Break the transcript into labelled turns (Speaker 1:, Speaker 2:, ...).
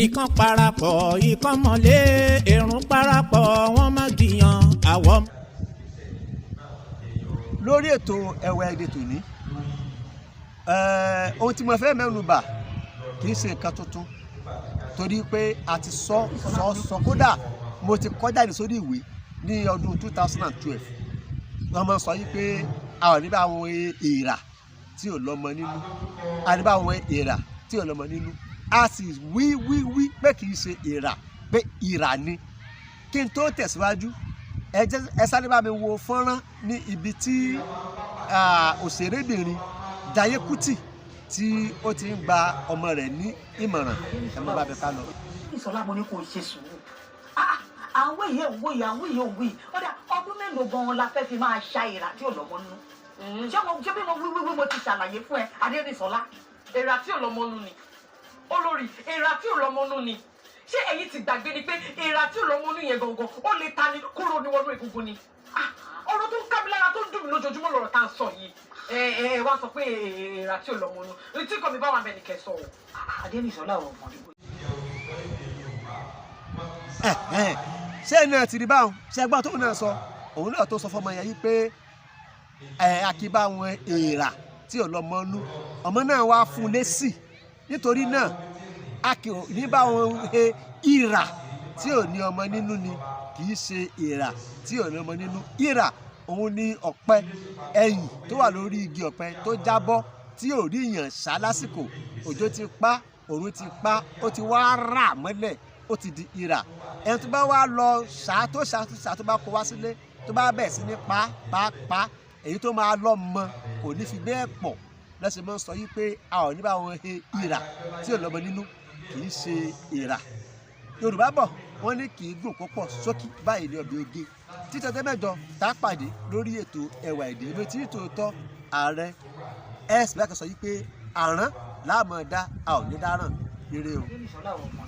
Speaker 1: Ikán parapọ̀, ikán mọ̀lé, èrún parapọ̀, wọ́n má gbìyàn àwọ̀.
Speaker 2: Lórí ètò Ẹwà Èdè tòní, ohun tí mo fẹ́ mẹ́nu bà kì í ṣe nǹkan tuntun, torí pé a ti sọ sọ sọ. Kódà mo ti kọ jáde sórí ìwé ní ọdún 2012. Wọ́n máa ń sọ yìí pé a ò ní bá àwọn èèrà tí ò lọ́mọ nínú, a ní bá àwọn èèrà tí ò lọ́mọ nínú. A sì wí wí wí pé kì í ṣe èèrà, pé ìrà ni. Kí n tó tẹ̀síwájú, ẹ jẹ́ ẹ sáré bá mi wo fọ́nrán ní ibi tí òṣèrébìnrin Jayé Kútì tí ó ti ń gba ọmọ rẹ̀ ní ìmọ̀ràn. Ẹ má bá mi ká lọ.
Speaker 3: Ìsọlá, mo ní kó o ṣe sùúrù. Àwọn èyí ò ń wòye, àwọn èyí ò ń wí. Ó dà, ọdún mélòó gan-an la fẹ́ fi máa ṣa ìrà tí ò lọ́mọ nínú? Ṣé mo ṣé bí mo wí wí wí, mo ti ṣàlàyé fún ẹ, Adénísọlá.
Speaker 4: Èrà tí ò lọ́mọ nú ni, olórí. Èrà tí ò lọ́mọ nú ni. Ṣé ẹ̀yin ti gbàgbé ni pé èrà tí ò lọ́mọ nú yẹn gangan, ó lè ta ni kúrò níwọ̀nú egungun ni? Ọ̀rọ̀ tó ń ká mi lára, tó ń dùn mí lójoojúmọ́ lọ̀rọ̀ tá à ń sọ yìí. Ẹ ẹ wá sọ pé èrà tí ò lọ́mọ nú, tí kò mi bá wà bẹ́ẹ̀ ni kẹ́ sọ o.
Speaker 3: Adénísọlá, ò mọ̀ ní.
Speaker 2: Ṣé ẹ náà ti rí báwọn? Ṣé ẹgbọ́n tóun náà sọ? Òun náà tó sọ fọmọ yẹn yìí pé ẹ akíbá wọn èèrà tí ò lọ́mọ nú. Ọmọ náà wá fún un lésì. Nítorí náà, a kì í ní bá wọn he ìrà tí ò ní ọmọ nínú ni, kì í ṣe èèrà tí ò ní ọmọ nínú. Ìrà òun ní ọ̀pẹ ẹ̀yìn tó wà lórí igi ọ̀pẹ tó jábọ́, tí ò rí yàn ṣá lásìkò òjò ti pa, òrùn ti pa, ó ti wá rà mọ́lẹ̀, ó ti di ìrà. Ẹni tó bá wá lọ ṣá, tó ṣá, tó ṣá, tó bá kó wá sílé, tó bá bẹ̀ sí ní pa pa pa, èyí tó máa lọ́ mọ kò ní fi bẹ́ẹ̀ pọ̀. Lẹ́sìn máa ń sọ yí pé a ò ní bá wọn he ìrà tí ò lọ́mọ nínú, kì í ṣe ìrà. Yorùbá bọ̀, wọ́n ní kì í gùn púpọ̀, sókí báyìí ní ọbẹ̀ oge. Títí ọjọ́ mẹ́jọ tá a pàdé lórí ètò Ẹwà Èdè, ibi tí tòótọ́ ààrẹ ẹ̀sìn bá kan sọ yí pé àrán láàmú dá, a ò ní dáràn. Ire o.
Speaker 3: Adénísọlá, ò mọ̀ ní.